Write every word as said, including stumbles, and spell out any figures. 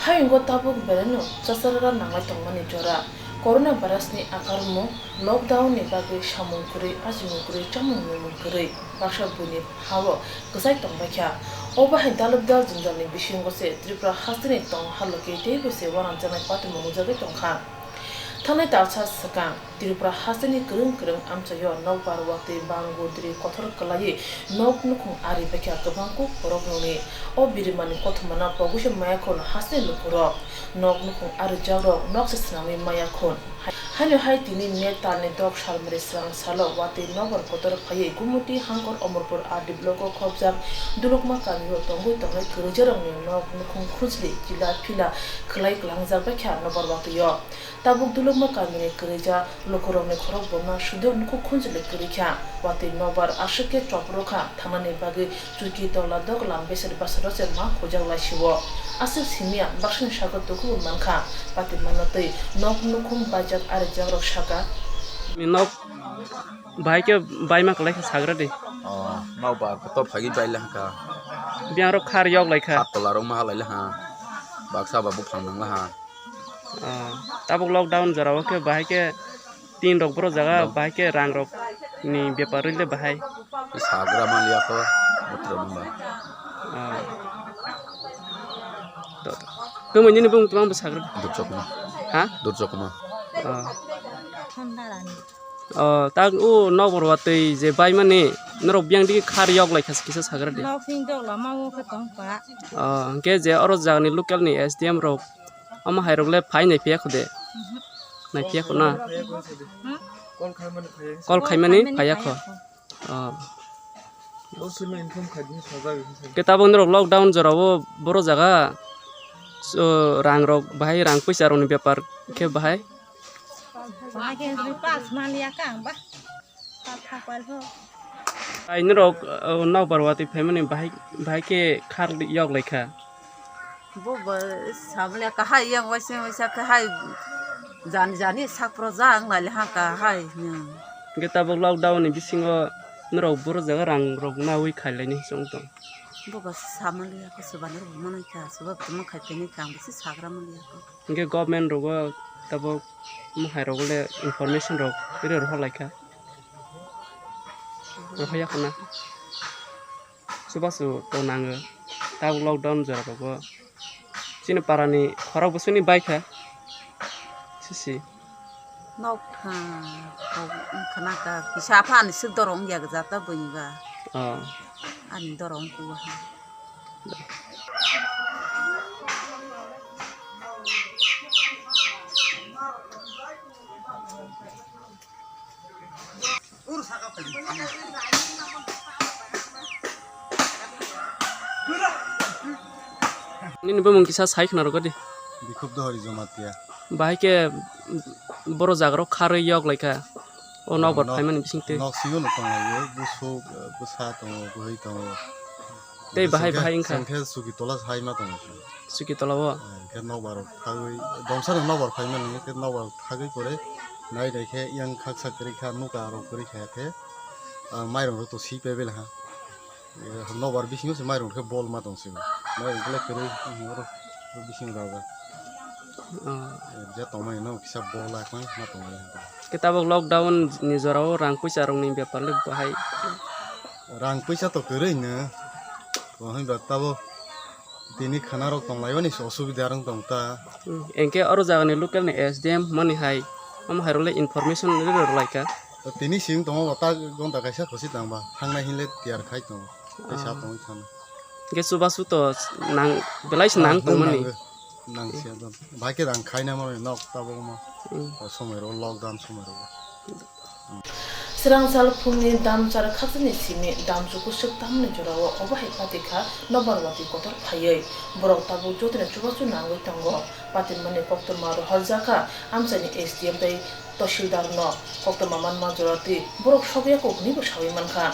Hayungo tabuk belaino chasarara nanglai tongmani jora. Corona virus ni akarmung, lockdown ni bagwi samung kwrwi, achimung kwrwi, chamung nwngmung kwrwi, baksa buini ha-o kwchai tongbaikha. Obo hai dalukdal jwngjal ni bisingo se Tripura hasteni tong haloki teibo se uanangjaknai patwmung nukjagwi tongkha. Thangnai talsa swkang, Tripura hasteni kwrwng kwrwng amchaio nokbar watwi bangor dri kothor kwlaiwi nok nukhung ari baikha kwbang kuk borok nungni. O birimani kothomano pogwi se maya khun hasteni lukurok. Nok nukhung arijakrok nok se swnamwi maya khun. Haino hai tini May talni dok salmari swrang salo watwi nokbar kotor phaiwi Gumuti Hangkor Omorpur R D block o khobjak Dulukma kamio tongwi tongnai kwrwijarokni nok nukhung khunchli chila phila khwlai kwlangjak baikha nokbar watwio. Tabuk Dulukma kamini kwrwija lukurokni khorok bomna sudok nukhung khunchili kwrwikha, watwi nokbar aswk khe chopro kha, thangnani bagwi chuki tola dok lam beseri bwsarok se ma khojak laisio. Aswk simiya baksani sago tukubo mankha, patwi manna twi nok nukhung baijak arijakrok saka. Ni nok bahai khe baima kwlai kha sagra di. Oh, nokbar kotor phagwi baila kha. Biyangrok khar yok lai kha. Khar tolarok ma halai la ha. Baksa ba buphang nang la ha. Ah, tabuk lockdown jorao khe bahai khe tin rok boro jaga. Dong. Bahai khe rang rok ni bepar rwile bahai. Sagra maliya kho, butra mamba. Ah. To, to. Tamo nini bung tumang bo sagra. Durjokma. Ha? Durjokma. Ah. Oh, tak o nokbar watwi je baimani norok biyang digi khar yok lai kha kisa sagra di. Nok sing dok lama o khe tong pa. Oh, hwnkhe je oro jagani local ni S D M rok omo hai rok le phai nai phiya kho de. Mhm. Nai phiya kho na. Hmm? Call khaimani phaiya kho. Oh. Khe tabuk norok lockdown jorao boro jaga, so, rang rok bahai, rang puisa rokni bepar khe bahai. Bahai khe rwi pas maliya kang ba. Ai norok, uh, nokbar watwi phaimani bahai, bahai khe khar yok lai kha. Bo bo samle kahai yang waisa waisa kahai jani jani sakpro jang nai le ha kahai. Hwnkhe tabuk lockdown ni bisingo norok boro jaga rang rok nawi khailai ni chwng tong. Bo bo samle ka subani rok manai kha, subak tongma khai tini kang bisi sagra manliya ko. Hwnkhe government rogo tabuk mohai rogo le information rok rw rohor lai kha. Rohor ya khna. Chubachu to nango. Tabuk lockdown jora rogo. Chini parani khorok bwswkni baikha. Sisi. Nok ha, kok wngkhana ka kisa apha ani swk dorong wngya gajata buini ba. Oh. Ani dorong kuwa ha. Nini bumung kisa sai khna rwgadi. Bikhub Dohori Jamatia. Bahai khe boro jaga rok kharwi yok lai kha. O nokbar phaimani bising twi. Nok sio no tonglai o, busuk, bwsa tongo, bwhwi tongo. Tei bahai bahai wngkha. Chwng khe Suki Tola sai ma tongo. Suki Tola o? Eh, hwnkhe nokbar rok thagwi, domsa no nokbar phaimani, hwnkhe nokbar thagwi pore nai nai khe yang khaksa kwrwi kha, nuka rok kwrwi kha khe, ah, mairung rok to si pebel ha. Eh, nokbar bisingo se mairung khe bol ma tong se. Mairung khe kwrwi, oro bisingo raja. Oh. Eh, je tongmani no kisa bol a kwbang ma tongmani. Khe tabuk lockdown ni jora o rang puisa rok ni bepar le bahai. Rang puisa to kwrwi no. Bo hwnba tabo tini khana rok tong lai o ni osubida rok tong ta. Hmm, hwnkhe oro jaga ni local ni S D M mani hai, omo hai rok le information rw rw lai kha. Tini sing tongo ta gonta kaisa khosi tang ba thangnai hinle tiyar khai tongo. Tei sa tongwi thano. Hwnkhe chubachu to nang belai se nang tongmani. Nang siya don. Bahai khe rang khaina mani nok tabuk ma. Hmm. O somoi ro lockdown somoi ro. Srang sal phungni damchar khakchangni simi damchuku swk tamni jorao obo hai patikha nokbar watwi kotor phaiwi. Borok tabuk jotoni chubachu nangwi tongo. Patimani koktwma rohorjakha amchaini S D M tei Tahsildar no. Koktwma manma jora twi borok sokya kok hwnwibo sawi mankha.